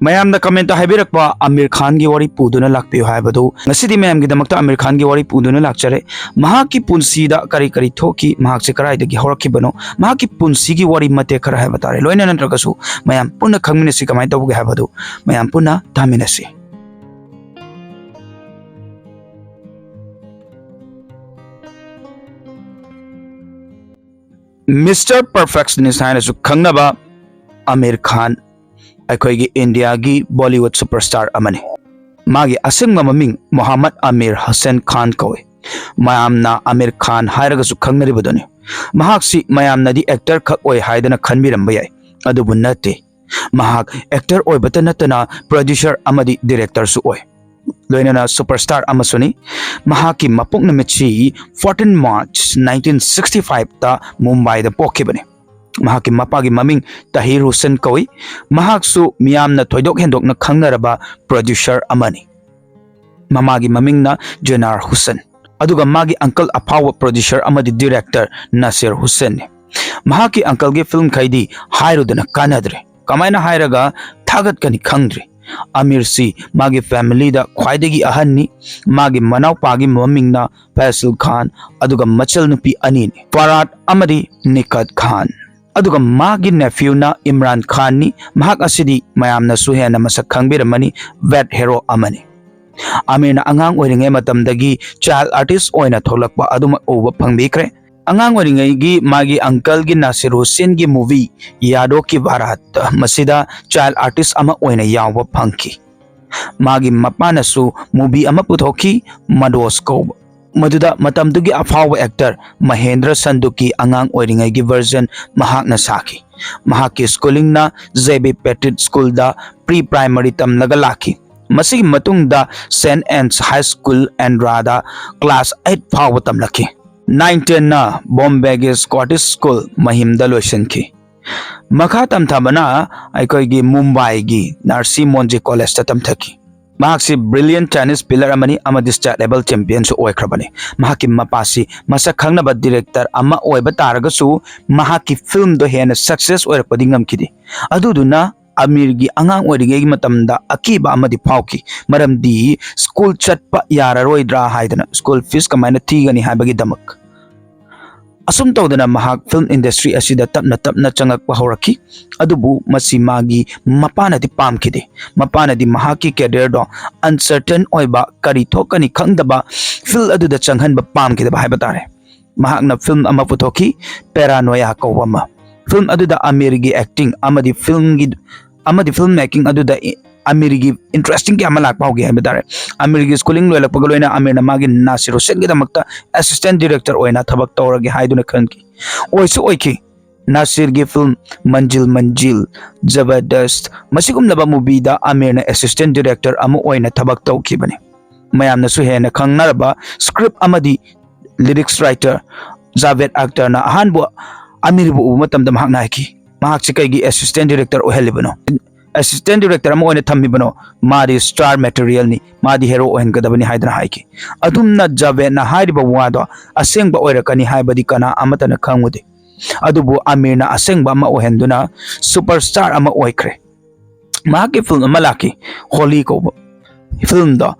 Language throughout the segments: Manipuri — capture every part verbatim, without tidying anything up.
ꯃꯌꯥꯝꯅ comment ꯇ ꯍꯥꯏꯕꯤꯔꯛꯄ ꯑꯃꯤꯔ ꯈꯥꯟꯒꯤ ꯋꯥꯔꯤ ꯄꯨꯗꯨꯅ ꯂꯥꯛꯄꯤꯌꯨ ꯍꯥꯏꯕꯗꯨ ꯉꯁꯤꯗꯤ ꯃꯌꯥꯝꯒꯤꯗꯃꯛꯇ ꯑꯃꯤꯔ ꯈꯥꯟꯒꯤ ꯋꯥꯔꯤ ꯄꯨꯗꯨꯅ ꯂꯥꯛꯆꯔꯦ꯫ ꯃꯍꯥꯛꯀꯤ ꯄꯨꯟꯁꯤꯗ ꯀꯔꯤ ꯀꯔꯤ ꯊꯣꯛꯈꯤ, ꯃꯍꯥꯛꯁꯦ ꯀꯗꯥꯏꯗꯒꯤ ꯍꯧꯔꯛꯈꯤꯕꯅꯣ, ꯃꯍꯥꯛꯀꯤ ꯄꯨꯟꯁꯤꯒꯤ ꯋꯥꯔꯤ ꯃꯇꯦꯛ ꯈꯔ ꯍꯥꯏꯕ ꯇꯥꯔꯦ, ꯂꯣꯏꯅ ꯅꯠꯇ꯭ꯔꯒꯁꯨ ꯃꯌꯥꯝ ꯄꯨꯟꯅ ꯈꯪꯃꯤꯟꯅꯁꯤ꯫ ꯀꯃꯥꯏꯅ ꯇꯧꯕꯒꯦ ꯍꯥꯏꯕꯗꯨ ꯃꯌꯥꯝ ꯄꯨꯟꯅ ꯇꯥꯃꯤꯟꯅꯁꯤ꯫ Mister Perfectionist ꯍꯥꯏꯅꯁꯨ ꯈꯪꯅꯕ ꯑꯃꯤꯔ ꯈꯥꯟ ꯑꯩꯈꯣꯏꯒꯤ ꯏꯟꯗꯤꯌꯥꯒꯤ Bollywood superstar ꯑꯃꯅꯤ꯫ ꯃꯥꯒꯤ ꯑꯁꯦꯡꯕ ꯃꯃꯤꯡ ꯃꯣꯍꯥꯃꯗ ꯑꯃꯤꯔ ꯍꯁꯦꯟ ꯈꯥꯟ ꯀꯧꯏ꯫ ꯃꯌꯥꯝꯅ ꯑꯃꯤꯔ ꯈꯥꯟ ꯍꯥꯏꯔꯒꯁꯨ ꯈꯪꯅꯔꯤꯕꯗꯨꯅꯤ꯫ ꯃꯍꯥꯛꯁꯤ ꯃꯌꯥꯝꯅꯗꯤ actor ꯈꯛ ꯑꯣꯏ ꯍꯥꯏꯗꯅ ꯈꯟꯕꯤꯔꯝꯕ ꯌꯥꯏ, ꯑꯗꯨꯕꯨ ꯅꯠꯇꯦ꯫ ꯃꯍꯥꯛ actor ꯑꯣꯏꯕꯇ ꯅꯠꯇꯅ producer ꯑꯃꯗꯤ director ꯁꯨ ꯑꯣꯏ, ꯂꯣꯏꯅꯅ superstar ꯑꯃꯁꯨꯅꯤ꯫ ꯃꯍꯥꯛꯀꯤ ꯃꯄꯣꯛ ꯅꯨꯃꯤꯠꯁꯤ fourteen March nineteen sixty five ꯇ ꯃꯨꯝꯕꯥꯏꯗ ꯄꯣꯛꯈꯤꯕꯅꯤ꯫ ꯃꯍꯥꯛꯀꯤ ꯃꯄꯥꯒꯤ ꯃꯃꯤꯡ ꯇꯍꯤꯔ ꯍꯨꯁꯦꯟ ꯀꯧꯏ꯫ ꯃꯍꯥꯛꯁꯨ ꯃꯤꯌꯥꯝꯅ ꯊꯣꯏꯗꯣꯛ ꯍꯦꯟꯗꯣꯛꯅ ꯈꯪꯅꯔꯕ producer ꯑꯃꯅꯤ꯫ ꯃꯃꯥꯒꯤ ꯃꯃꯤꯡꯅ ꯖꯦꯅꯥꯔ ꯍꯨꯁꯦꯟ꯫ ꯑꯗꯨꯒ ꯃꯥꯒꯤ uncle ꯑꯐꯥꯎꯕ producer ꯑꯃꯗꯤ director ꯅꯥꯁꯤꯔ ꯍꯨꯁꯦꯟꯅꯤ꯫ ꯃꯍꯥꯛꯀꯤ uncle ꯒꯤ film ꯈꯩꯗꯤ ꯍꯥꯏꯔꯨꯗꯅ ꯀꯥꯟꯅꯗ꯭ꯔꯦ꯫ ꯀꯃꯥꯏꯅ ꯍꯥꯏꯔꯒ ꯊꯥꯒꯠꯀꯅꯤ ꯈꯪꯗ꯭ꯔꯦ꯫ ꯑꯃꯤꯔꯁꯤ ꯃꯥꯒꯤ family ꯗ ꯈ꯭ꯋꯥꯏꯗꯒꯤ ꯑꯍꯟꯅꯤ꯫ ꯃꯥꯒꯤ ꯃꯅꯥꯎꯄꯥꯒꯤ ꯃꯃꯤꯡꯅ ꯐꯩꯁꯜ ꯈꯥꯟ, ꯑꯗꯨꯒ ꯃꯆꯜ ꯅꯨꯄꯤ ꯑꯅꯤꯅꯤ, ꯐꯔꯍꯥꯗ ꯑꯃꯗꯤ ꯅꯤꯀꯠ ꯈꯥꯟ꯫ ꯑꯗꯨꯒ ꯃꯥꯒꯤ nephew ꯅ ꯏꯝꯔꯥꯟ ꯈꯥꯟꯅꯤ꯫ ꯃꯍꯥꯛ ꯑꯁꯤꯗꯤ ꯃꯌꯥꯝꯅꯁꯨ ꯍꯦꯟꯅ ꯃꯁꯛ ꯈꯪꯕꯤꯔꯝꯃꯅꯤ, vet hero ꯑꯃꯅꯤ꯫ ꯑꯃꯤꯔꯅ ꯑꯉꯥꯡ ꯑꯣꯏꯔꯤꯉꯩ ꯃꯇꯝꯗꯒꯤ child artist ꯑꯣꯏꯅ ꯊꯣꯛꯂꯛꯄ ꯑꯗꯨꯃꯛ ꯎꯕ ꯐꯪꯕꯤꯈ꯭ꯔꯦ꯫ ꯑꯉꯥꯡ ꯑꯣꯏꯔꯤꯉꯩꯒꯤ ꯃꯥꯒꯤ uncle ꯒꯤ ꯅꯥꯁꯤꯔ ꯍꯨꯁꯦꯟꯒꯤ movie ꯌꯥꯗꯣ ꯀꯤ ꯕꯥꯔꯥꯠ ꯃꯁꯤꯗ child artist ꯑꯃ ꯑꯣꯏꯅ ꯌꯥꯎꯕ ꯐꯪꯈꯤ꯫ ꯃꯥꯒꯤ ꯃꯄꯥꯅꯁꯨ movie ꯑꯃ ꯄꯨꯊꯣꯛꯈꯤ, ꯃꯗꯣꯁ ꯀꯧꯕ꯫ ꯃꯗꯨꯗ ꯃꯇꯝꯗꯨꯒꯤ ꯑꯐꯥꯎꯕ actor ꯃꯍꯦꯟꯗ꯭ꯔ ꯁꯟꯗꯨꯀꯤ ꯑꯉꯥꯡ ꯑꯣꯏꯔꯤꯉꯩꯒꯤ version ꯃꯍꯥꯛꯅ ꯁꯥꯈꯤ꯫ ꯃꯍꯥꯛꯀꯤ schooling ꯅ J B Patil School ꯗ pre primary ꯇꯝꯂꯒ ꯂꯥꯛꯈꯤ꯫ ꯃꯁꯤꯒꯤ ꯃꯇꯨꯡꯗ Saint Anne's High School ꯑꯦꯟꯗ꯭ꯔꯥꯗ class eight ꯐꯥꯎꯕ ꯇꯝꯂꯛꯈꯤ꯫ Nine ten ꯅ ꯕꯣꯝꯕꯦꯒꯤ Scottish School ꯃꯍꯤꯝꯗ ꯂꯣꯏꯁꯤꯟꯈꯤ꯫ ꯃꯈꯥ ꯇꯝꯊꯕꯅ ꯑꯩꯈꯣꯏꯒꯤ ꯃꯨꯝꯕꯥꯏꯒꯤ ꯅꯥꯔꯁꯤ ꯃꯣꯟꯖꯤ College ꯇ ꯇꯝꯊꯈꯤ꯫ ꯃꯍꯥꯛꯁꯤ brilliant tennis player ꯑꯃꯅꯤ ꯑꯃꯗꯤ state level champion ꯁꯨ ꯑꯣꯏꯈ꯭ꯔꯕꯅꯤ꯫ ꯃꯍꯥꯛꯀꯤ ꯃꯄꯥꯁꯤ ꯃꯁꯛ ꯈꯪꯅꯕ director ꯑꯃ ꯑꯣꯏꯕ ꯇꯥꯔꯒꯁꯨ ꯃꯍꯥꯛꯀꯤ film ꯗꯣ ꯍꯦꯟꯅ success ꯑꯣꯏꯔꯛꯄꯗꯤ ꯉꯝꯈꯤꯗꯦ꯫ ꯑꯗꯨꯗꯨꯅ ꯑꯃꯤꯔꯒꯤ ꯑꯉꯥꯡ ꯑꯣꯏꯔꯤꯉꯩꯒꯤ ꯃꯇꯝꯗ ꯑꯀꯤꯕ ꯑꯃꯗꯤ ꯐꯥꯎꯈꯤ, ꯃꯔꯝꯗꯤ ꯁ꯭ꯀꯨꯜ ꯆꯠꯄ ꯌꯥꯔꯔꯣꯏꯗ꯭ꯔꯥ ꯍꯥꯏꯗꯅ, ꯁ꯭ꯀꯨꯜ ꯐꯤꯁ ꯀꯃꯥꯏꯅ ꯊꯤꯒꯅꯤ ꯍꯥꯏꯕꯒꯤꯗꯃꯛ꯫ ꯑꯁꯨꯝ ꯇꯧꯗꯅ ꯃꯍꯥꯛ ꯐꯤꯜꯝ ꯏꯟꯗꯁꯇ꯭ꯔꯤ ꯑꯁꯤꯗ ꯇꯞꯅ ꯇꯞꯅ ꯆꯪꯂꯛꯄ ꯍꯧꯔꯛꯈꯤ꯫ ꯑꯗꯨꯕꯨ ꯃꯁꯤ ꯃꯥꯒꯤ ꯃꯄꯥꯅꯗꯤ ꯄꯥꯝꯈꯤꯗꯦ꯫ ꯃꯄꯥꯅꯗꯤ ꯃꯍꯥꯛꯀꯤ ꯀꯦꯔꯤꯌꯔꯗꯣ ꯑꯟꯁꯔꯇꯦꯟ ꯑꯣꯏꯕ, ꯀꯔꯤ ꯊꯣꯛꯀꯅꯤ ꯈꯪꯗꯕ ꯐꯤꯜ ꯑꯗꯨꯗ ꯆꯪꯍꯟꯕ ꯄꯥꯝꯈꯤꯗꯕ ꯍꯥꯏꯕ ꯇꯥꯔꯦ꯫ ꯃꯍꯥꯛꯅ ꯐꯤꯜꯝ ꯑꯃ ꯄꯨꯊꯣꯛꯈꯤ, ꯄꯦꯔꯥꯅꯣꯌꯥ ꯀꯧꯕ ꯑꯃ꯫ ꯐꯤꯜꯝ ꯑꯗꯨꯗ ꯑꯃꯤꯔꯒꯤ ꯑꯦꯛꯇꯤꯡ ꯑꯃꯗꯤ ꯐꯤꯜꯝꯒꯤ ꯑꯃꯗꯤ ꯐꯤꯜꯝ ꯃꯦꯀꯤꯡ ꯑꯗꯨꯗ ꯏ-, ꯑꯃꯤꯔꯒꯤ ꯏꯟꯇꯔꯦꯁꯇꯤꯡ ꯀꯌꯥ ꯑꯃ ꯂꯥꯛꯄ ꯍꯧꯈꯤ ꯍꯥꯏꯕ ꯇꯥꯔꯦ꯫ ꯑꯃꯤꯔꯒꯤ ꯁ꯭ꯀꯨꯂꯤꯡ ꯂꯣꯏꯔꯛꯄꯒ ꯂꯣꯏꯅ ꯑꯃꯤꯔꯅ ꯃꯥꯒꯤ ꯅꯥꯁꯤꯔ ꯍꯨꯁꯦꯟꯒꯤꯗꯃꯛꯇ ꯑꯦꯁꯤꯁꯇꯦꯟ ꯗꯤꯔꯦꯛꯇꯔ ꯑꯣꯏꯅ ꯊꯕꯛ ꯇꯧꯔꯒꯦ ꯍꯥꯏꯗꯨꯅ ꯈꯟꯈꯤ꯫ ꯑꯣꯏꯁꯨ ꯑꯣꯏꯈꯤ꯫ ꯅꯥꯁꯤꯔꯒꯤ ꯐꯤꯜꯝ ꯃꯟꯖꯤꯜ ꯃꯟꯖꯤꯜ, ꯖꯕꯔꯗꯁ, ꯃꯁꯤꯒꯨꯝꯂꯕ ꯃꯨꯚꯤꯗ ꯑꯃꯤꯔꯅ ꯑꯦꯁꯤꯁꯇꯦꯟ ꯗꯤꯔꯦꯛꯇꯔ ꯑꯃ ꯑꯣꯏꯅ ꯊꯕꯛ ꯇꯧꯈꯤꯕꯅꯤ꯫ ꯃꯌꯥꯝꯅꯁꯨ ꯍꯦꯟꯅ ꯈꯪꯅꯔꯕ ꯁ꯭ꯀ꯭ꯔꯤꯞ ꯑꯃꯗꯤ ꯂꯤꯔꯤꯛꯁ ꯔꯥꯏꯇꯔ ꯖꯥꯚꯦꯗ ꯑꯈꯇꯔꯅ ꯑꯍꯥꯟꯕ ꯑꯃꯤꯔꯕꯨ ꯎꯕ ꯃꯇꯝꯗ ꯃꯍꯥꯛꯅ ꯍꯥꯏꯈꯤ, "ꯃꯍꯥꯛꯁꯤ ꯀꯩꯒꯤ ꯑꯦꯁꯤꯁꯇꯦꯟ ꯗꯤꯔꯦꯛꯇꯔ ꯑꯣꯏꯍꯜꯂꯤꯕꯅꯣ? ꯑꯦꯁꯤꯁꯇꯦꯟ ꯗꯤꯔꯦꯛꯇꯔ ꯑꯃ ꯑꯣꯏꯅ ꯊꯝꯃꯤꯕꯅꯣ? ꯃꯥꯗꯤ ꯁ꯭ꯇꯥꯔ ꯃꯦꯇꯔꯤꯌꯦꯜꯅꯤ, ꯃꯥꯗꯤ ꯍꯦꯔꯣ ꯑꯣꯏꯍꯟꯒꯗꯕꯅꯤ" ꯍꯥꯏꯗꯨꯅ ꯍꯥꯏꯈꯤ꯫ ꯑꯗꯨꯝꯅ ꯖꯥꯚꯦꯗꯅ ꯍꯥꯏꯔꯤꯕ ꯋꯥꯗꯣ ꯑꯁꯦꯡꯕ ꯑꯣꯏꯔꯛꯀꯅꯤ ꯍꯥꯏꯕꯗꯤ ꯀꯅꯥ ꯑꯃꯠꯇꯅ ꯈꯪꯉꯨꯗꯦ꯫ ꯑꯗꯨꯕꯨ ꯑꯃꯤꯔꯅ ꯑꯁꯦꯡꯕ ꯑꯃ ꯑꯣꯏꯍꯟꯗꯨꯅ ꯁꯨꯄꯔ ꯁ꯭ꯇꯥꯔ ꯑꯃ ꯑꯣꯏꯈ꯭ꯔꯦ꯫ ꯃꯍꯥꯛꯀꯤ ꯐꯤꯜꯝ ꯑꯃ ꯂꯥꯛꯈꯤ, ꯍꯣꯂꯤ ꯀꯧꯕ꯫ ꯐꯤꯜꯝꯗꯣ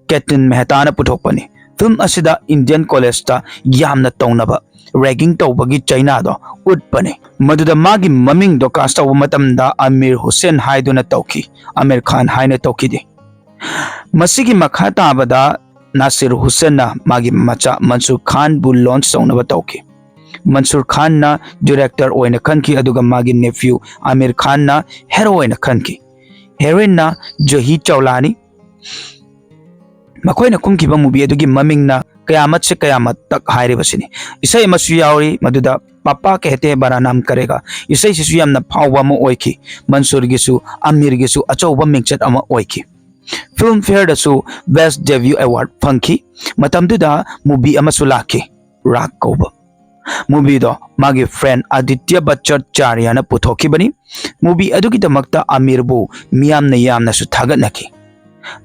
ꯀꯦꯇꯟ ꯃꯦꯍꯇꯥꯅ ꯄꯨꯊꯣꯛꯄꯅꯤ꯫ ꯐꯤꯜꯝ ꯑꯁꯤꯗ ꯏꯟꯗꯤꯌꯟ ꯀꯣꯂꯦꯖꯇ ꯌꯥꯝꯅ ꯇꯧꯅꯕ ꯔꯦꯒꯤꯡ ꯇꯧꯕꯒꯤ ꯆꯩꯅꯥꯗꯣ ꯎꯠꯄꯅꯤ꯫ ꯃꯗꯨꯗ ꯃꯥꯒꯤ ꯃꯃꯤꯡꯗꯣ ꯀꯥꯁ ꯇꯧꯕ ꯃꯇꯝꯗ ꯑꯃꯤꯔ ꯍꯨꯁꯦꯟ ꯍꯥꯏꯗꯨꯅ ꯇꯧꯈꯤ, ꯑꯃꯤꯔ ꯈꯥꯟ ꯍꯥꯏꯅ ꯇꯧꯈꯤꯗꯦ꯫ ꯃꯁꯤꯒꯤ ꯃꯈꯥ ꯇꯥꯕꯗ ꯅꯥꯁꯤꯔ ꯍꯨꯁꯦꯟꯅ ꯃꯥꯒꯤ ꯃꯆꯥ ꯃꯟꯁꯨꯔ ꯈꯥꯟꯕꯨ ꯂꯣꯟꯆ ꯇꯧꯅꯕ ꯇꯧꯈꯤ꯫ ꯃꯟꯁꯨꯔ ꯈꯥꯟꯅ ꯗꯤꯔꯦꯛꯇꯔ ꯑꯣꯏꯅ ꯈꯟꯈꯤ, ꯑꯗꯨꯒ ꯃꯥꯒꯤ ꯅꯦꯐ꯭ꯌꯨ ꯑꯃꯤꯔ ꯈꯥꯟꯅ ꯍꯦꯔꯣ ꯑꯣꯏꯅ ꯈꯟꯈꯤ꯫ ꯍꯦꯔꯣꯏꯟꯅ ꯖꯨꯍꯤ ꯆꯧꯂꯥꯅꯤ꯫ ꯃꯈꯣꯏꯅ ꯀꯨꯝꯈꯤꯕ ꯃꯨꯚꯤ ꯑꯗꯨꯒꯤ ꯃꯃꯤꯡꯅ ꯀꯌꯥꯃꯠ ꯁꯦ ꯀꯌꯥꯃꯠ ꯇꯛ ꯍꯥꯏꯔꯤꯕꯁꯤꯅꯤ꯫ ꯏꯁꯩ ꯑꯃꯁꯨ ꯌꯥꯎꯔꯤ, ꯃꯗꯨꯗ "ꯄꯥꯄꯥ ꯀꯦꯍꯇꯦ ꯕꯔꯥ ꯅꯥꯝ ꯀꯔꯦꯒꯥ", ꯏꯁꯩꯁꯤꯁꯨ ꯌꯥꯝꯅ ꯐꯥꯎꯕ ꯑꯃ ꯑꯣꯏꯈꯤ꯫ ꯃꯟꯁꯨꯔꯒꯤꯁꯨ ꯑꯃꯤꯔꯒꯤꯁꯨ ꯑꯆꯧꯕ ꯃꯤꯡꯆꯠ ꯑꯃ ꯑꯣꯏꯈꯤ꯫ ꯐꯤꯜꯝ ꯐꯤꯌꯔꯗꯁꯨ ꯕꯦꯁ ꯗꯦꯕ꯭ꯌꯨ ꯑꯦꯋꯥꯔꯗ ꯐꯪꯈꯤ꯫ ꯃꯇꯝꯗꯨꯗ ꯃꯨꯚꯤ ꯑꯃꯁꯨ ꯂꯥꯛꯈꯤ, ꯔꯥꯒ ꯀꯧꯕ꯫ ꯃꯨꯚꯤꯗꯣ ꯃꯥꯒꯤ ꯐ꯭ꯔꯦꯟ ꯑꯗꯤꯇ꯭ꯌ ꯕꯆꯆꯥꯔꯌꯥꯅ ꯄꯨꯊꯣꯛꯈꯤꯕꯅꯤ꯫ ꯃꯨꯚꯤ ꯑꯗꯨꯒꯤꯗꯃꯛꯇ ꯑꯃꯤꯔꯕꯨ ꯃꯤꯌꯥꯝꯅ ꯌꯥꯝꯅꯁꯨ ꯊꯥꯒꯠꯅꯈꯤ꯫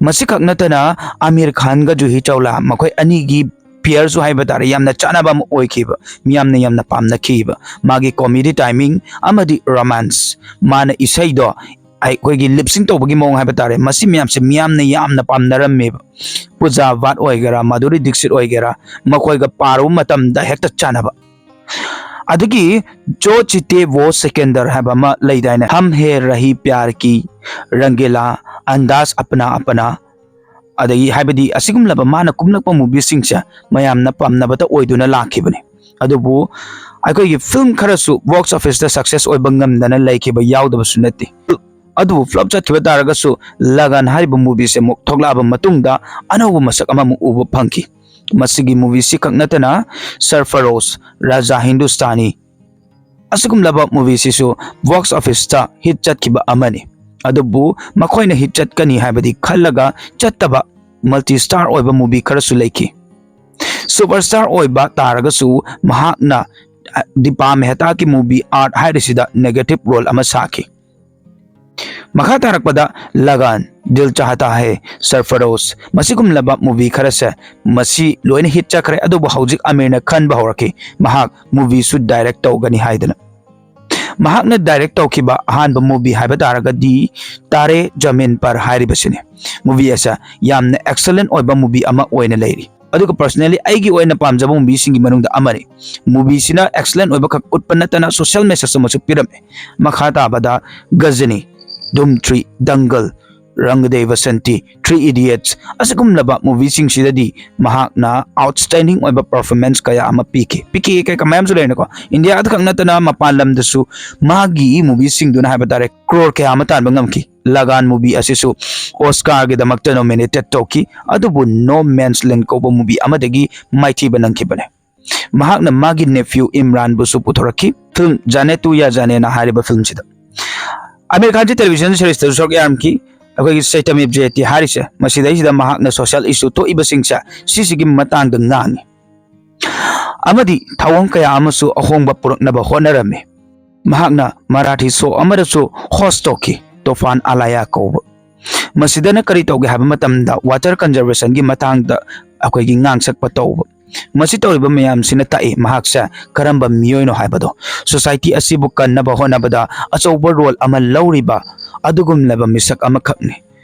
ꯃꯁꯤꯈꯛ ꯅꯠꯇꯅ ꯑꯃꯤꯔ ꯈꯥꯟꯒ ꯖꯨꯍꯤ ꯆꯧꯂꯥ ꯃꯈꯣꯏ ꯑꯅꯤꯒꯤ ꯄꯤꯌꯔꯁꯨ ꯍꯥꯏꯕ ꯇꯥꯔꯦ, ꯌꯥꯝꯅ ꯆꯥꯟꯅꯕ ꯑꯃ ꯑꯣꯏꯈꯤꯕ, ꯃꯤꯌꯥꯝꯅ ꯌꯥꯝꯅ ꯄꯥꯝꯅꯈꯤꯕ꯫ ꯃꯥꯒꯤ ꯀꯣꯃꯦꯗꯤ ꯇꯥꯏꯃꯤꯡ ꯑꯃꯗꯤ ꯔꯣꯃꯥꯟꯁ, ꯃꯥꯅ ꯏꯁꯩꯗꯣ ꯑꯩꯈꯣꯏꯒꯤ ꯂꯤꯞꯁꯤꯡ ꯇꯧꯕꯒꯤ ꯃꯑꯣꯡ ꯍꯥꯏꯕ ꯇꯥꯔꯦ, ꯃꯁꯤ ꯃꯌꯥꯝꯁꯦ ꯃꯤꯌꯥꯝꯅ ꯌꯥꯝꯅ ꯄꯥꯝꯅꯔꯝꯃꯦꯕ꯫ ꯄꯨꯖꯥ ꯚꯥꯠ ꯑꯣꯏꯒꯦꯔꯥ, ꯃꯥꯙꯨꯔꯤ ꯗꯤꯛꯁꯤꯠ ꯑꯣꯏꯒꯦꯔꯥ, ꯃꯈꯣꯏꯒ ꯄꯥꯔꯨꯕ ꯃꯇꯝꯗ ꯍꯦꯛꯇ ꯆꯥꯟꯅꯕ꯫ ꯑꯗꯒꯤ ꯖꯣ ꯆꯤꯇꯦ ꯋꯣ ꯁꯦꯀꯦꯟꯗꯔ ꯍꯥꯏꯕ ꯑꯃ ꯂꯩꯗꯥꯏꯅꯦ, ꯍꯝ ꯍꯦ ꯔꯍꯤ ꯄ꯭ꯌꯥꯔ ꯀꯤ, ꯔꯪꯒꯦꯂꯥ, ꯑꯟꯗꯥꯖ ꯑꯄꯅꯥ ꯑꯄꯅꯥ, ꯑꯗꯒꯤ ꯍꯥꯏꯕꯗꯤ ꯑꯁꯤꯒꯨꯝꯂꯕ ꯃꯥꯅ ꯀꯨꯝꯂꯛꯄ ꯃꯨꯚꯤꯁꯤꯡꯁꯦ ꯃꯌꯥꯝꯅ ꯄꯥꯝꯅꯕꯇ ꯑꯣꯏꯗꯨꯅ ꯂꯥꯛꯈꯤꯕꯅꯤ꯫ ꯑꯗꯨꯕꯨ ꯑꯩꯈꯣꯏꯒꯤ ꯐꯤꯂꯝ ꯈꯔꯁꯨ ꯕꯣꯛꯁ ꯑꯣꯐꯤꯁꯇ ꯁꯛꯁꯦꯁ ꯑꯣꯏꯕ ꯉꯝꯗꯅ ꯂꯩꯈꯤꯕ ꯌꯥꯎꯗꯕꯁꯨ ꯅꯠꯇꯦ꯫ ꯑꯗꯨꯕꯨ ꯐ꯭ꯂꯣꯞ ꯆꯠꯈꯤꯕ ꯇꯥꯔꯒꯁꯨ ꯂꯒꯥꯟ ꯍꯥꯏꯔꯤꯕ ꯃꯨꯚꯤꯁꯦ ꯑꯃꯨꯛ ꯊꯣꯛꯂꯛꯑꯕ ꯃꯇꯨꯡꯗ ꯑꯅꯧꯕ ꯃꯁꯛ ꯑꯃꯃꯨꯛ ꯎꯕ ꯐꯪꯈꯤ꯫ ꯃꯁꯤꯒꯤ ꯃꯨꯚꯤꯁꯤ ꯈꯛ ꯅꯠꯇꯅ ꯁꯔꯐꯔꯣꯁ, ꯔꯥꯖꯥ ꯍꯤꯟꯗꯨꯁꯇꯥꯅꯤ, ꯑꯁꯤꯒꯨꯝꯂꯕ ꯃꯨꯚꯤꯁꯤꯁꯨ ꯕꯣꯛꯁ ꯑꯣꯐꯤꯁꯇ ꯍꯤꯠ ꯆꯠꯈꯤꯕ ꯑꯃꯅꯤ꯫ ꯑꯗꯨꯕꯨ ꯃꯈꯣꯏꯅ ꯍꯤꯠ ꯆꯠꯀꯅꯤ ꯍꯥꯏꯕꯗꯤ ꯈꯜꯂꯒ ꯆꯠꯇꯕ ꯃꯜꯇꯤ ꯁ꯭ꯇꯥꯔ ꯑꯣꯏꯕ ꯃꯨꯚꯤ ꯈꯔꯁꯨ ꯂꯩꯈꯤ꯫ ꯁꯨꯄꯔ ꯁ꯭ꯇꯥꯔ ꯑꯣꯏꯕ ꯇꯥꯔꯒꯁꯨ ꯃꯍꯥꯛꯅ, ꯑ, ꯗꯤꯄꯥ ꯃꯦꯍꯇꯥꯒꯤ ꯃꯨꯚꯤ ꯑꯥꯔꯠ ꯍꯥꯏꯔꯤꯁꯤꯗ ꯅꯦꯒꯦꯇꯤꯚ ꯔꯣꯜ ꯑꯃ ꯁꯥꯈꯤ꯫ ꯃꯈꯥ ꯇꯥꯔꯛꯄꯗ ꯂꯒꯥꯟ, ꯗꯤꯜ ꯆꯥꯍꯇꯥ ꯍꯦ, ꯁꯔꯐꯔꯣꯁ, ꯃꯁꯤꯒꯨꯝꯂꯕ ꯃꯨꯚꯤ ꯈꯔꯁꯦ ꯃꯁꯤ ꯂꯣꯏꯅ ꯍꯤꯠ ꯆꯠꯈ꯭ꯔꯦ꯫ ꯑꯗꯨꯕꯨ ꯍꯧꯖꯤꯛ ꯑꯃꯤꯔꯅ ꯈꯟꯕ ꯍꯧꯔꯛꯈꯤ, ꯃꯍꯥꯛ ꯃꯨꯚꯤꯁꯨ ꯗꯥꯏꯔꯦꯛ ꯇꯧꯒꯅꯤ ꯍꯥꯏꯗꯅ꯫ ꯃꯍꯥꯛꯅ ꯗꯥꯏꯔꯦꯛ ꯇꯧꯈꯤꯕ ꯑꯍꯥꯟꯕ ꯃꯨꯚꯤ ꯍꯥꯏꯕ ꯇꯥꯔꯒꯗꯤ ꯇꯥꯔꯦ ꯖꯃꯤꯟ ꯄꯔ ꯍꯥꯏꯔꯤꯕꯁꯤꯅꯤ꯫ ꯃꯨꯚꯤ ꯑꯁꯦ ꯌꯥꯝꯅ ꯑꯦꯛꯁꯂꯦꯟ ꯑꯣꯏꯕ ꯃꯨꯚꯤ ꯑꯃ ꯑꯣꯏꯅ ꯂꯩꯔꯤ꯫ ꯑꯗꯨꯒ ꯄꯔꯁꯅꯦꯜꯂꯤ ꯑꯩꯒꯤ ꯑꯣꯏꯅ ꯄꯥꯝꯖꯕ ꯃꯨꯚꯤꯁꯤꯡꯒꯤ ꯃꯅꯨꯡꯗ ꯑꯃꯅꯤ꯫ ꯃꯨꯚꯤꯁꯤꯅ ꯑꯦꯛꯁꯂꯦꯟ ꯑꯣꯏꯕ ꯈꯛ ꯎꯠꯄ ꯅꯠꯇꯅ ꯁꯣꯁꯤꯌꯦꯜ ꯃꯦꯁꯦꯖ ꯑꯃꯁꯨ ꯄꯤꯔꯝꯃꯤ꯫ ꯃꯈꯥ ꯇꯥꯕꯗ ꯒꯖꯅꯤ, Dhoom three, ꯗꯪꯒꯜ, ꯔꯪꯒꯗꯦ Basanti, three idiots ꯑꯁꯤꯒꯨꯝꯂꯕ ꯃꯨꯚꯤꯁꯤꯡꯁꯤꯗꯗꯤ ꯃꯍꯥꯛꯅ ꯑꯥꯎꯠꯁ꯭ꯇꯦꯟꯗꯤꯡ ꯑꯣꯏꯕ ꯄꯔꯐꯣꯔꯃꯦꯟꯁ ꯀꯌꯥ ꯑꯃ ꯄꯤꯈꯤ꯫ ꯄꯤꯈꯤ ꯀꯩꯀꯥ ꯃꯌꯥꯝꯁꯨ ꯂꯩꯔꯦꯀꯣ꯫ ꯏꯟꯗꯤꯌꯥꯗ ꯈꯛ ꯅꯠꯇꯅ ꯃꯄꯥꯟ ꯂꯝꯗꯁꯨ ꯃꯥꯒꯤ ꯃꯨꯚꯤꯁꯤꯡꯗꯨꯅ ꯍꯥꯏꯕ ꯇꯥꯔꯦ ꯀ꯭ꯔꯣꯔ ꯀꯌꯥ ꯑꯃ ꯇꯥꯟꯕ ꯉꯝꯈꯤ꯫ ꯂꯒꯥꯟ ꯃꯨꯚꯤ ꯑꯁꯤꯁꯨ ꯑꯣꯁꯀꯥꯔꯒꯤꯗꯃꯛꯇ ꯅꯣꯃꯤꯅꯦꯇꯦꯠ ꯇꯧꯈꯤ, ꯑꯗꯨꯕꯨ ꯅꯣ ꯃꯦꯟꯁ ꯂꯦꯟ ꯀꯧꯕ ꯃꯨꯚꯤ ꯑꯃꯗꯒꯤ ꯃꯥꯏꯊꯤꯕ ꯅꯪꯈꯤꯕꯅꯦ꯫ ꯃꯍꯥꯛꯅ ꯃꯥꯒꯤ ꯅꯦꯐ꯭ꯌꯨ ꯏꯝꯔꯥꯟꯕꯨꯁꯨ ꯄꯨꯊꯣꯔꯛꯈꯤ ꯐꯤꯂꯝ ꯖꯥꯅꯦ ꯇꯨ ꯌꯥ ꯖꯥꯅꯦꯅ ꯍꯥꯏꯔꯤꯕ ꯐꯤꯂꯝꯁꯤꯗ꯫ ꯑꯃꯤꯔ ꯈꯥꯟꯁꯤ ꯇꯦꯂꯤꯚꯤꯖꯟ ꯁꯤꯔꯤꯁꯇꯁꯨ ꯁꯔꯨꯛ ꯌꯥꯔꯝꯈꯤ꯫ ꯑꯩꯈꯣꯏꯒꯤ ꯁꯩꯇꯝ ꯏꯕ ꯖꯦꯇꯤ ꯍꯥꯏꯔꯤꯁꯦ, ꯃꯁꯤꯗꯩꯁꯤꯗ ꯃꯍꯥꯛꯅ ꯁꯣꯁꯤꯌꯦꯜ ꯏꯁꯨ ꯊꯣꯛꯏꯕꯁꯤꯡꯁꯦ ꯁꯤꯁꯤꯒꯤ ꯃꯇꯥꯡꯗ ꯉꯥꯡꯉꯤ꯫ ꯑꯃꯗꯤ ꯊꯧꯑꯣꯡ ꯀꯌꯥ ꯑꯃꯁꯨ ꯑꯍꯣꯡꯕ ꯄꯨꯔꯛꯅꯕ ꯍꯣꯠꯅꯔꯝꯃꯤ꯫ ꯃꯍꯥꯛꯅ ꯃꯔꯥꯊꯤ ꯁꯣ ꯑꯃꯗꯁꯨ ꯍꯣꯁ ꯇꯧꯈꯤ, ꯇꯣꯐꯥꯟ ꯑꯂꯥꯌꯥ ꯀꯧꯕ꯫ ꯃꯁꯤꯗꯅ ꯀꯔꯤ ꯇꯧꯒꯦ ꯍꯥꯏꯕ ꯃꯇꯝꯗ ꯋꯥꯇꯔ ꯀꯟꯖꯔꯕꯦꯁꯟꯒꯤ ꯃꯇꯥꯡꯗ ꯑꯩꯈꯣꯏꯒꯤ ꯉꯥꯡꯁꯛꯄ ꯇꯧꯕ꯫ ꯃꯁꯤ ꯇꯧꯔꯤꯕ ꯃꯌꯥꯝꯁꯤꯅ ꯇꯥꯛꯏ ꯃꯍꯥꯛꯁꯦ ꯀꯔꯝꯕ ꯃꯤꯑꯣꯏꯅꯣ ꯍꯥꯏꯕꯗꯣ꯫ ꯁꯣꯁꯥꯏꯇꯤ ꯑꯁꯤꯕꯨ ꯀꯟꯅꯕ ꯍꯣꯠꯅꯕꯗ ꯑꯆꯧꯕ ꯔꯣꯜ ꯑꯃ ꯂꯧꯔꯤꯕ ꯑꯗꯨꯒꯨꯝꯂꯕ ꯃꯤꯁꯛ ꯑꯃꯈꯛꯅꯤ꯫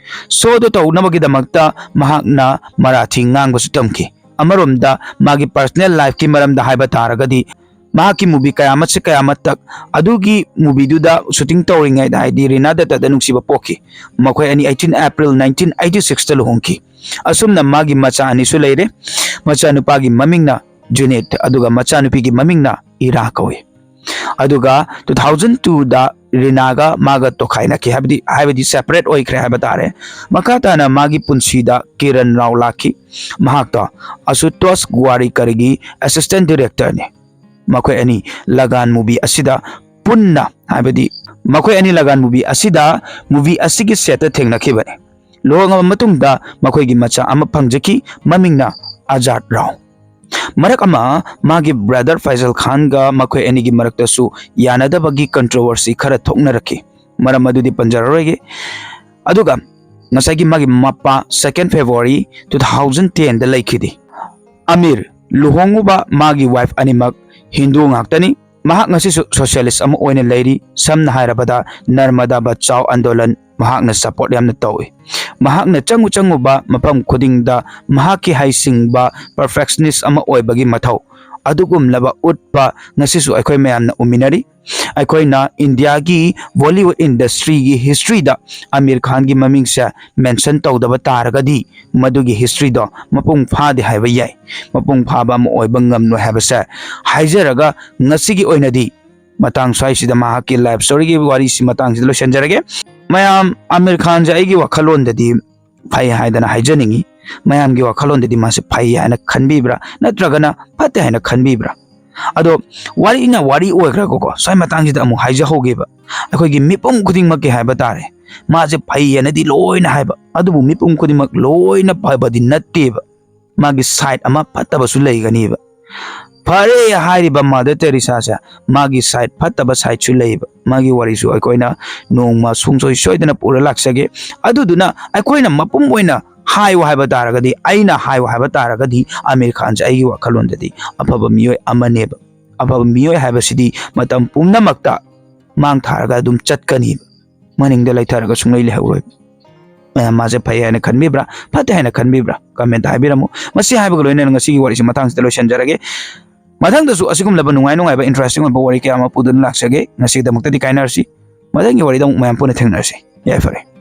ꯁꯣꯗꯣ ꯇꯧꯅꯕꯒꯤꯗꯃꯛꯇ ꯃꯍꯥꯛꯅ ꯃꯔꯥꯊꯤ ꯉꯥꯡꯕꯁꯨ ꯇꯝꯈꯤ꯫ ꯑꯃꯔꯣꯝꯗ ꯃꯥꯒꯤ ꯄꯔꯁꯅꯦꯜ ꯂꯥꯏꯐꯀꯤ ꯃꯔꯝꯗ ꯍꯥꯏꯕ ꯇꯥꯔꯒꯗꯤ, ꯃꯍꯥꯛꯀꯤ ꯃꯨꯚꯤ ꯀꯌꯥ ꯑꯃꯁꯦ ꯀꯌꯥ ꯑꯃꯇꯛ ꯑꯗꯨꯒꯤ ꯃꯨꯚꯤꯗꯨꯗ ꯁꯨꯇꯤꯡ ꯇꯧꯔꯤꯉꯩꯗ, ꯍꯥꯏꯗꯤ ꯔꯤꯅꯥ ꯗꯠꯇꯗ ꯅꯨꯡꯁꯤꯕ ꯄꯣꯛꯈꯤ꯫ ꯃꯈꯣꯏ ꯑꯅꯤ eighteen April nineteen eighty sixꯇ ꯂꯨꯍꯣꯡꯈꯤ꯫ ꯑꯁꯨꯝꯅ ꯃꯥꯒꯤ ꯃꯆꯥ ꯑꯅꯤꯁꯨ ꯂꯩꯔꯦ꯫ ꯃꯆꯥꯅꯨꯄꯥꯒꯤ ꯃꯃꯤꯡꯅ ꯖꯨꯅꯦꯠ, ꯑꯗꯨꯒ ꯃꯆꯥꯅꯨꯄꯤꯒꯤ ꯃꯃꯤꯡꯅ ꯏꯔꯥ ꯀꯧꯏ꯫ ꯑꯗꯨꯒ two thousand twoꯗ ꯔꯤꯅꯥꯒ ꯃꯥꯒ ꯇꯣꯈꯥꯏꯅꯈꯤ, ꯍꯥꯏꯕꯗꯤ, ꯍꯥꯏꯕꯗꯤ ꯁꯦꯄꯔꯦꯠ ꯑꯣꯏꯈ꯭ꯔꯦ ꯍꯥꯏꯕ ꯇꯥꯔꯦ꯫ ꯃꯈꯥ ꯇꯥꯅ ꯃꯥꯒꯤ ꯄꯨꯟꯁꯤꯗ ꯀꯤꯔꯟ ꯔꯥꯎ ꯂꯥꯛꯈꯤ꯫ ꯃꯍꯥꯛꯇꯣ ꯑꯁꯨꯇꯣꯁ ꯒ꯭ꯋꯥꯔꯤꯀꯔꯒꯤ ꯑꯦꯁꯤꯁꯇꯦꯟ ꯗꯤꯔꯦꯛꯇꯔꯅꯤ꯫ ꯃꯈꯣꯏ ꯑꯅꯤ ꯂꯒꯥꯟ ꯃꯨꯚꯤ ꯑꯁꯤꯗ ꯄꯨꯟꯅ, ꯍꯥꯏꯕꯗꯤ ꯃꯈꯣꯏ ꯑꯅꯤ ꯂꯒꯥꯟ ꯃꯨꯚꯤ ꯑꯁꯤꯗ, ꯃꯨꯚꯤ ꯑꯁꯤꯒꯤ ꯁꯦꯠꯇ ꯊꯦꯡꯅꯈꯤꯕꯅꯤ꯫ ꯂꯨꯍꯣꯡꯂꯕ ꯃꯇꯨꯡꯗ ꯃꯈꯣꯏꯒꯤ ꯃꯆꯥ ꯑꯃ ꯐꯪꯖꯈꯤ, ꯃꯃꯤꯡꯅ ꯑꯖꯥꯗ ꯔꯥꯎ꯫ ꯃꯔꯛ ꯑꯃ ꯃꯥꯒꯤ ꯕ꯭ꯔꯗꯔ ꯐꯩꯁꯜ ꯈꯥꯟꯒ ꯃꯈꯣꯏ ꯑꯅꯤꯒꯤ ꯃꯔꯛꯇꯁꯨ ꯌꯥꯅꯗꯕꯒꯤ ꯀꯟꯇ꯭ꯔꯣꯚꯔꯁꯤ ꯈꯔ ꯊꯣꯛꯅꯔꯛꯈꯤ꯫ ꯃꯔꯝ ꯑꯗꯨꯗꯤ ꯄꯟꯖꯔꯔꯣꯏꯒꯦ꯫ ꯑꯗꯨꯒ ꯉꯁꯥꯏꯒꯤ ꯃꯥꯒꯤ ꯃꯄꯥ second February two thousand tenꯗ ꯂꯩꯈꯤꯗꯦ꯫ ꯑꯃꯤꯔ ꯂꯨꯍꯣꯡꯉꯨꯕ ꯃꯥꯒꯤ ꯋꯥꯏꯐ ꯑꯅꯤꯃꯛ ꯍꯤꯟꯗꯨ ꯉꯥꯛꯇꯅꯤ꯫ ꯃꯍꯥꯛ ꯉꯁꯤꯁꯨ ꯁꯣꯁꯤꯌꯦꯂꯤꯁ ꯑꯃ ꯑꯣꯏꯅ ꯂꯩꯔꯤ꯫ ꯁꯝꯅ ꯍꯥꯏꯔꯕꯗ ꯅꯔꯃꯗꯥ ꯕꯆꯥꯎ ꯑꯟꯗꯣꯂꯟ ꯃꯍꯥꯛꯅ ꯁꯄꯣꯔꯠ ꯌꯥꯝꯅ ꯇꯧꯏ꯫ ꯃꯍꯥꯛꯅ ꯆꯪꯉꯨ ꯆꯪꯉꯨꯕ ꯃꯐꯝ ꯈꯨꯗꯤꯡꯗ ꯃꯍꯥꯛꯀꯤ ꯍꯩꯁꯤꯡꯕ, ꯄꯔꯐꯦꯛꯁꯅꯤꯁ ꯑꯃ ꯑꯣꯏꯕꯒꯤ ꯃꯊꯧ ꯑꯗꯨꯒꯨꯝꯂꯕ ꯎꯠꯄ ꯉꯁꯤꯁꯨ ꯑꯩꯈꯣꯏ ꯃꯌꯥꯝꯅ ꯎꯃꯤꯟꯅꯔꯤ꯫ ꯑꯩꯈꯣꯏꯅ ꯏꯟꯗꯤꯌꯥꯒꯤ ꯕꯣꯂꯤꯋꯨꯗ ꯏꯟꯗꯁꯇ꯭ꯔꯤꯒꯤ ꯍꯤꯁꯇ꯭ꯔꯤꯗ ꯑꯃꯤꯔ ꯈꯥꯟꯒꯤ ꯃꯃꯤꯡꯁꯦ ꯃꯦꯟꯁꯟ ꯇꯧꯗꯕ ꯇꯥꯔꯒꯗꯤ ꯃꯗꯨꯒꯤ ꯍꯤꯁꯇ꯭ꯔꯤꯗꯣ ꯃꯄꯨꯡ ꯐꯥꯗꯦ ꯍꯥꯏꯕ ꯌꯥꯏ꯫ ꯃꯄꯨꯡ ꯐꯥꯕ ꯑꯃ ꯑꯣꯏꯕ ꯉꯝꯂꯣꯏ ꯍꯥꯏꯕꯁꯦ ꯍꯥꯏꯖꯔꯒ, ꯉꯁꯤꯒꯤ ꯑꯣꯏꯅꯗꯤ ꯃꯇꯥꯡ ꯁ꯭ꯋꯥꯏꯁꯤꯗ, ꯃꯍꯥꯛꯀꯤ ꯂꯥꯏꯐ ꯁ꯭ꯇꯣꯔꯤꯒꯤ ꯋꯥꯔꯤꯁꯤ ꯃꯇꯥꯡꯁꯤꯗ ꯂꯣꯏꯁꯤꯟꯖꯔꯒꯦ꯫ ꯃꯌꯥꯝ, ꯑꯃꯤꯔ ꯈꯥꯟꯁꯦ ꯑꯩꯒꯤ ꯋꯥꯈꯜꯂꯣꯟꯗꯗꯤ ꯐꯩ ꯍꯥꯏꯗꯅ ꯍꯥꯏꯖꯅꯤꯡꯉꯤ꯫ ꯃꯌꯥꯝꯒꯤ ꯋꯥꯈꯜꯂꯣꯟꯗꯗꯤ ꯃꯥꯁꯦ ꯐꯩ ꯍꯥꯏꯅ ꯈꯟꯕꯤꯕ꯭ꯔꯥ, ꯅꯠꯇ꯭ꯔꯒꯅ ꯐꯠꯇꯦ ꯍꯥꯏꯅ ꯈꯟꯕꯤꯕ꯭ꯔꯥ? ꯑꯗꯣ ꯋꯥꯔꯤꯅ ꯋꯥꯔꯤ ꯑꯣꯏꯈ꯭ꯔꯒꯀꯣ, ꯁ꯭ꯋꯥꯏ ꯃꯇꯥꯡꯁꯤꯗ ꯑꯃꯨꯛ ꯍꯥꯏꯖꯍꯧꯒꯦꯕ꯫ ꯑꯩꯈꯣꯏꯒꯤ ꯃꯤꯄꯨꯝ ꯈꯨꯗꯤꯡꯃꯛꯀꯤ ꯍꯥꯏꯕ ꯇꯥꯔꯦ, ꯃꯥꯁꯦ ꯐꯩ ꯍꯥꯏꯅꯗꯤ ꯂꯣꯏꯅ ꯍꯥꯏꯕ, ꯑꯗꯨꯕꯨ ꯃꯤꯄꯨꯝ ꯈꯨꯗꯤꯡꯃꯛ ꯂꯣꯏꯅ ꯐꯕꯗꯤ ꯅꯠꯇꯦꯕ꯫ ꯃꯥꯒꯤ ꯁꯥꯏꯠ ꯑꯃ ꯐꯠꯇꯕꯁꯨ ꯂꯩꯒꯅꯦꯕ꯫ ꯐꯔꯦ ꯍꯥꯏꯔꯤꯕ ꯃꯥꯗꯔ ꯇꯦꯔꯤꯁꯥꯁꯦ, ꯃꯥꯒꯤ ꯁꯥꯏꯠ ꯐꯠꯇꯕ ꯁꯥꯏꯠꯁꯨ ꯂꯩꯌꯦꯕ꯫ ꯃꯥꯒꯤ ꯋꯥꯔꯤꯁꯨ ꯑꯩꯈꯣꯏꯅ ꯅꯣꯡꯃ ꯁꯨꯡꯁꯣꯏ ꯁꯣꯏꯗꯅ ꯄꯨꯔ ꯂꯥꯛꯆꯒꯦ꯫ ꯑꯗꯨꯗꯨꯅ ꯑꯩꯈꯣꯏꯅ ꯃꯄꯨꯝ ꯑꯣꯏꯅ ꯍꯥꯏꯌꯨ ꯍꯥꯏꯕ ꯇꯥꯔꯒꯗꯤ, ꯑꯩꯅ ꯍꯥꯏꯌꯨ ꯍꯥꯏꯕ ꯇꯥꯔꯒꯗꯤ, ꯑꯃꯤꯔ ꯈꯥꯟꯁꯦ ꯑꯩꯒꯤ ꯋꯥꯈꯜꯂꯣꯟꯗꯗꯤ ꯑꯐꯕ ꯃꯤꯑꯣꯏ ꯑꯃꯅꯦꯕ꯫ ꯑꯐꯕ ꯃꯤꯑꯣꯏ ꯍꯥꯏꯕꯁꯤꯗꯤ ꯃꯇꯝ ꯄꯨꯝꯅꯃꯛꯇ ꯃꯥꯡ ꯊꯥꯔꯒ ꯑꯗꯨꯝ ꯆꯠꯀꯅꯤꯕ꯫ ꯃꯅꯤꯡꯗ ꯂꯩꯊꯔꯒ ꯁꯨꯡꯂꯩ ꯂꯩꯍꯧꯔꯣꯏ꯫ ꯃꯌꯥꯝ ꯃꯥꯁꯦ ꯐꯩ ꯍꯥꯏꯅ ꯈꯟꯕꯤꯕ꯭ꯔꯥ, ꯐꯠꯇꯦ ꯍꯥꯏꯅ ꯈꯟꯕꯤꯕ꯭ꯔꯥ? ꯀꯃꯦꯟꯇ ꯍꯥꯏꯕꯤꯔꯝꯃꯨ꯫ ꯃꯁꯤ ꯍꯥꯏꯕꯒ ꯂꯣꯏꯅꯅ ꯉꯁꯤꯒꯤ ꯋꯥꯔꯤꯁꯤ ꯃꯇꯥꯡꯁꯤꯗ ꯂꯣꯏꯁꯤꯟꯖꯔꯒꯦ꯫ ꯃꯊꯪꯗꯁꯨ ꯑꯁꯤꯒꯨꯝꯂꯕ ꯅꯨꯡꯉꯥꯏ ꯅꯨꯡꯉꯥꯏꯕ, ꯏꯟꯇꯔꯦꯁꯇꯤꯡ ꯑꯣꯏꯕ ꯋꯥꯔꯤ ꯀꯌꯥ ꯑꯃ ꯄꯨꯗꯨꯅ ꯂꯥꯛꯆꯒꯦ꯫ ꯉꯁꯤꯒꯤꯗꯃꯛꯇꯗꯤ ꯀꯥꯏꯅꯔꯁꯤ꯫ ꯃꯊꯪꯒꯤ ꯋꯥꯔꯤꯗ ꯑꯃꯨꯛ ꯃꯌꯥꯝ ꯄꯨꯟꯅ ꯊꯦꯡꯅꯔꯁꯤ꯫ ꯌꯥꯏꯐꯔꯦ꯫